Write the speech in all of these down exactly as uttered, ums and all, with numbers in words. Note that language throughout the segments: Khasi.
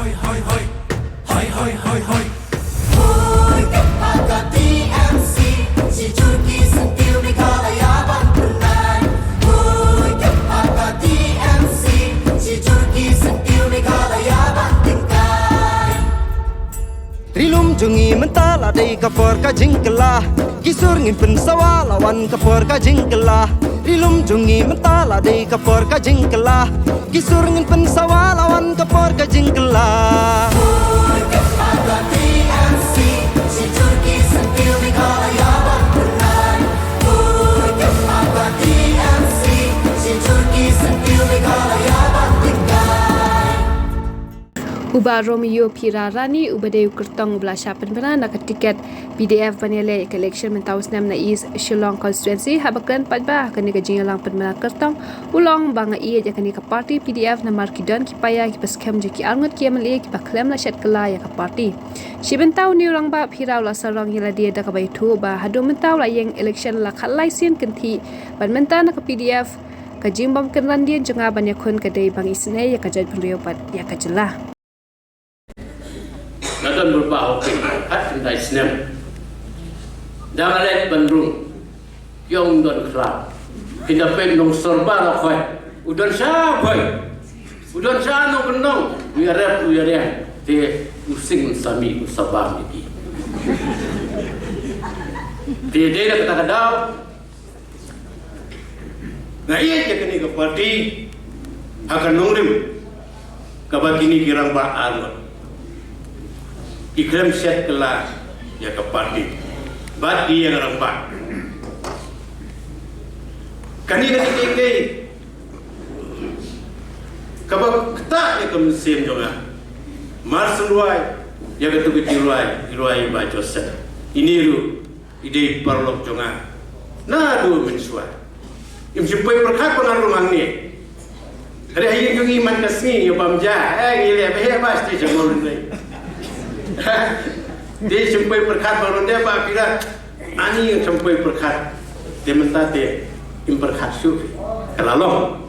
Hoi, hoi, hoi. Hoi, hoi, hoi, hoi. Hoi, ka T M C, shi jur ki syntiew Meghalaya ban pynlait. Hoi, ka T M C, shi jur ki syntiew Meghalaya ban tyngkai. Ri lum jong ngi mynta la dei ka por ka jingkylla. Ki sur ngin pynsawa la wan ka por ka jingkylla. Ri lum jong ngi mynta la dei ka por ka jingkylla. Ki sur ngin pynsawa la wan ka por ka jingkylla. Hoi, ka T M C, shi jur ki syntiew Meghalaya ban pynlait. Hoi, ka T M C, shi jur ki syntiew Meghalaya ban tyngkai. U Bah Romeo Phira Rani, uba dei u kyrtong uba la shah pynbna na ka tiket P D F ban ïaleh ïa ka election mynta u snem na East Shillong Constituency, haba kren paidbah ha kane ka jingïalang pynbna kyrtong, u ong ba nga ïeit ïa kane ka party P D F namar ki don ki paia kiba skhem jong ki arngut ki M L A kiba khlem la shet kylla ïa ka party. Shi bynta une u rangbah Phira u la sarong ïa lade da kaba ïathuh ba haduh mynta u la ïeng election la khatlai sien kynthih, bad mynta na ka P D F ka jingbym kynran dien jong nga ban ïakhun ka dei ban isynei ïa ka jaitbynriew bad ïa ka jylla. Nga don bad u Bah Hoping khatkhyndai snem. Da nga leit ban rung, ki ong don khlaw. Phin da peit nongsorba la khoi. U don sha khoi. U don sha nongkyndong. U ïarep, u ïariang. Te u sing un sa mih, un sa bam ïa ki. Te dei na kata ka daw. Nga ïeit ïa kane ka party ha ka nongrim kaba kine ki rangbah arngut ki khlem shet kylla ïa ka party bad ki ïeng rangbah. Kane ka dei kaei kaei kaba ktah ïa ka mynsiem jong nga. Mar shu rwai ïa katu ka jingrwai, i rwai i Bah Joseph. Ine ruh i dei paralok jong nga naduh mynshuwa. Im shym poi pyrkhat ba ngan rung hangne. Hynrei ha ïing jong ngi man ka sngi ïa bam ja, eh, ngi leh ba heh ba sdang sha mawlynnai. Te shym poi pyrkhat ba rung de ba phi da. Ani shym poi pyrkhat. Te mynta te im pyrkhat shuh. Ka la long.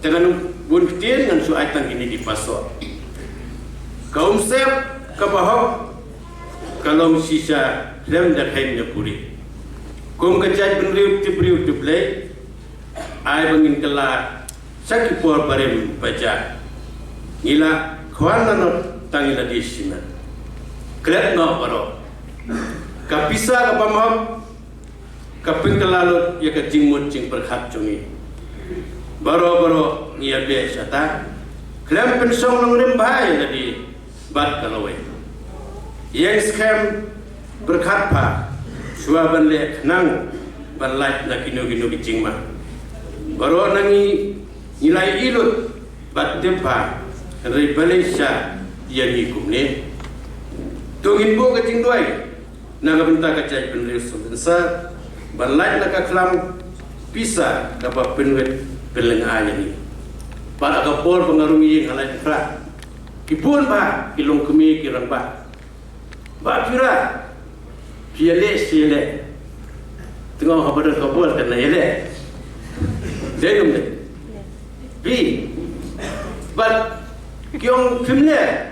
Te ngan bun ktien ngan shu ai tang kine ki pasoh. Ka umsyep kaba hok ka long shisha khlem da kheiñ da puri. Kum ka jaitbynriew tip briew tip Blei, ai ba ngin kylla sha ki por barim bajar. Ngi la khwan lanot tang ïa lade shimet. Klet noh baroh. Ka pisa ka bym hok ka pynkylla lut ïa ka jingmut jingpyrkhat jong ngi. Baroh baroh ngi ïa beh shata khlem pynshong nongrim bha ïa lade bad ka lawei. Ïeng skhem pyrkhat bha shuwa ban leh khnang ban lait na kino kino ki jingma. Baroh na ngi ngi la ïohi lut bad tip bha, hynrei balei sha ïa ngi kumne? To ngin buh ka jingduwai na ka bynta ka jaitbynriew Sohrynsar ban lait na ka khlam pisa kaba pynwit pynlynga ïa ngi. Bad ha ka por ba nga rung ïing ha Laitumkhrah, ki bun bha ki longkmie ki rangbah. Bah Phira, phi ïaleh shi ïaleh. Tnga haba don ka bor kan ïaleh. Dei kum dei. Phi. Bad ki ong phim leh.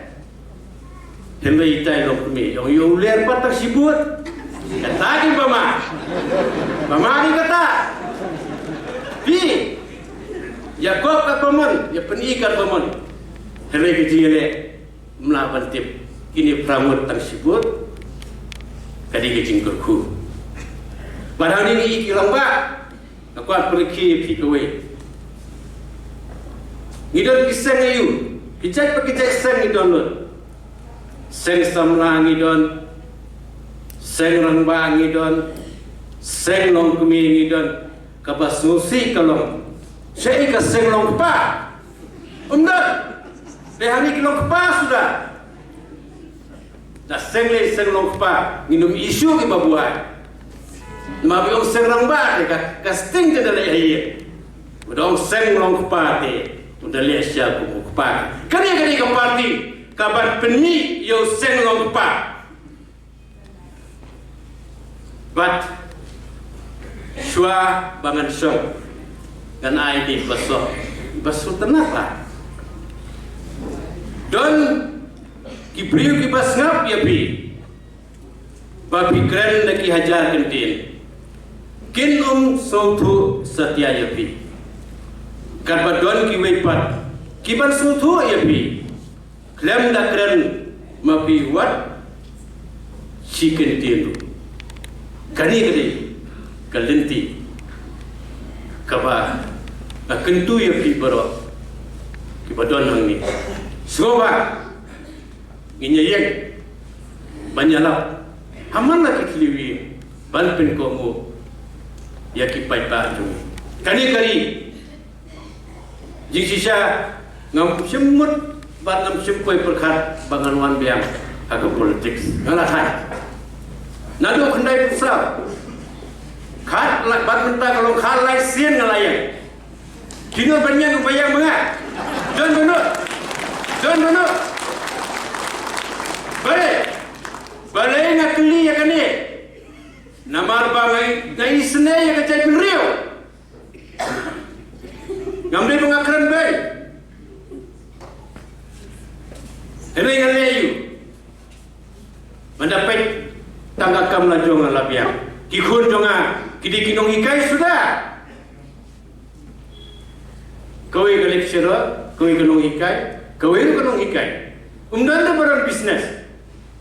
Hynrei itai longkmie ong ïa u leh pat tang shibun. Kata ki ba ma. Ba ma ki kata. Phi. Ïa kop katba mon, ïa pyni katba mon. Hynrei ki jingïaleh. Mla ban tip kine phra ngut tang shibun. Ka dei ka jingkyrkhu. Bad hangne ngi ki rangbah, nga kwah pyrkhat ïa phi kawei. Ngi don ki seng aïu? Ki jait pa ki jait seng ngi don lut. Seng samla ngi don. Seng rangbah ngi don. Seng longkmie ngi don. Kaba sngewsih ka long, shaei ka seng longkpa? Ym don. Dei hangne ki longkpa suda. Da seng lei seng longkpa ngin ym ïohi shuh kiba buaid. Namar ba ong seng rangbah te ka, ka sting te da leit ha ïing. Ba da ong seng longkpa te u da leit sha kum u kpa. Kane ka dei ka party kaban pynmih ïa u seng longkpa. Bad shuwa ba ngan shong ngan ai ïa ki pasoh, ba shu tynnat ba. Don ki briew kiba sngap ïa phi ba phi kren da ki hajar kyntien, kin ym sngewthuh satia ïa phi. Katba don kiwei pat kiban sngewthuh ïa phi, khlem da kren ma phi wat shi kyntien ruh. Kane ka dei ka lynti kaba nga kyntu ïa phi baroh kiba don hangne. Sngewbha ngin ïa ïeng ban ïalap ha man la ki thliew ïing ban pynkohnguh ïa ki paidbah jong ngi. Kane ka ri, jingshisha ngam shym mut bad ngam shym poi pyrkhat ba ngan wan biang ha ka politics. Nga la thait naduh khyndaiphew saw. Khat la, bad mynta ka long khatlai sien nga la ïeng. Kino ban ïeng ba ïeng ma nga? Don ba nud? Don ba nud? Balei? Balei nga kylli ïa kane? Namar ba nga, nga isynei ïa ka jaitbynriew. Ngam dei ba nga kren beiñ. Hynrei nga leh ïa u. Mynta peit tang ka kam la jong nga la biang. Ki khun jong nga ki dei ki nonghikai suda. Kawei ka lecturer, kawei ka nonghikai, kawei ruh ka nonghikai. Um don da baroh business.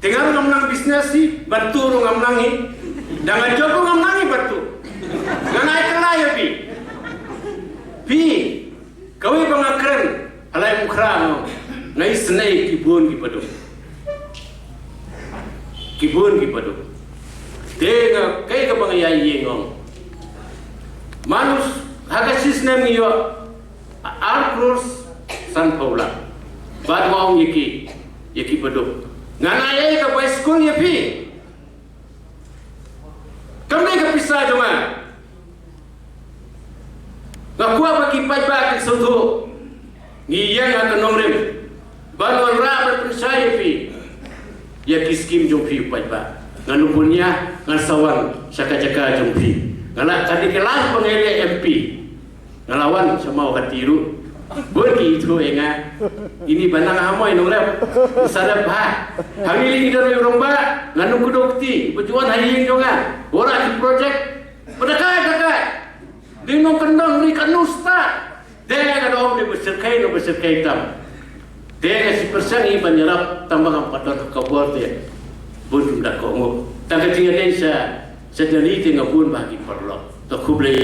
Te nga ruh ngam nang business hi, bad tu ruh ngam nang hi. Da nga jop ruh ngam nang hi bad tu. Nga nai kylla ïa phi. Phi, kawei ba nga kren ha la Umkhrah nga, nga isynei ki bun kiba duk. Ki bun kiba duk. Te nga, kaei kaba nga ïa ïeng ong, man u, ha ka shi snem ngi ïoh ar klur sanphew lak. Bad nga ong ïa ki, ïa kiba duk, ngan ai ïa ka bicycle ïa phi. Kam dei ka pisa jong nga. Nga kwah ba ki paidbah kin sngewthuh. Ngi ïeng ha ka nongrim ban wanrah ban pynshai ïa phi ïa ki skim jong phi u paidbah. Ngan ym bun ïa, ngan sa wan sha ka jaka jong phi. Nga la, ka dei ka last ba nga leh M P. Nga la wan sha Mawhati ruh. Bun ki ithuh ïa nga. Ini ba nang ha Mawhati nongrep. Sa rep bha. Hangne lei ki don u rangbah, ngan ym kdew kti. Ba ju wan ha ïing jong nga. Wanrah ki project. Ba da kai, da kai. Dei nongkyndong ri ka nus ta. Dei nga dom dei ba shyrkhei, dei ba shyrkhei tam. Dei nga shu pyrshang hi ban ïarap tang ba ngam pat don ka bor te. Bun kim da kohnguh. Tang ka jingïadei sha, sha jali te nga bun bha ki paralok. To khublei.